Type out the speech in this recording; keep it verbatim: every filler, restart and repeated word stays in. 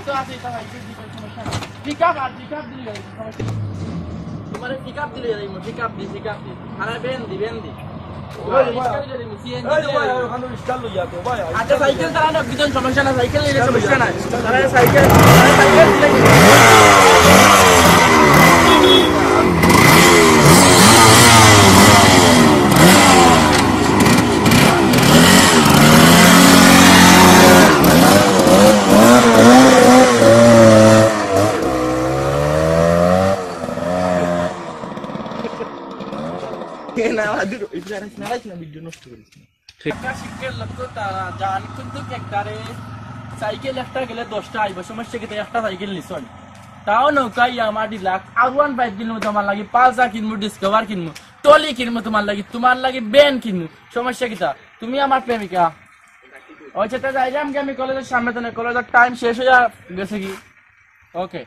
আছে, আছে, এটা সাইকেল দিবে, সমস্যা নাই। পিক আপ আর পিক আপ দিলে যাবে, সমস্যা নাই। তোমার পিক আপ দিলে যাবে, পিক আপ দি, পিক আপ দি। আরে ভ্যান দি, ভ্যান দি। ওই, ওই, রিক্সা দিলে যাবে, সিএনজি ওই, দিলে ওই, যাবে। ওখানে রিক্সা লইয়া তো, ভাই, আচ্ছা, সাইকেল তারা না, দুজন সমস্যা না, সাইকেল নিলে সমস্যা নাই। তারা সাইকেল, তারা সাইকেল দিলে এ না, আদুর, ইফতার নারাইস না, ভিডিও নষ্ট করিস না। ঠিক। একটা শিক্ষার লক্ষ্য তারা জান কিন্তু একটারে সাইকেল একটা গেলে দশটা আইব, সমস্যা কি? তাই একটা সাইকেল নিছইন, তাও নৌকায় আমার ডিলাক্স আর ওয়ান ফাইভ কিনমু তোমার লাগি, পালসার কিনমু, ডিসকভার কিনমু, টলি কিনমু তোমার লাগি, তোমার লাগি ভ্যান কিনমু, সমস্যা কিতা? তুমি আমার প্রেমিকা। আচ্ছা, তা যাইলাম কি আমি কলেজের সামনে, তো কলেজের টাইম শেষ হইয়া গেছে কি? ওকে।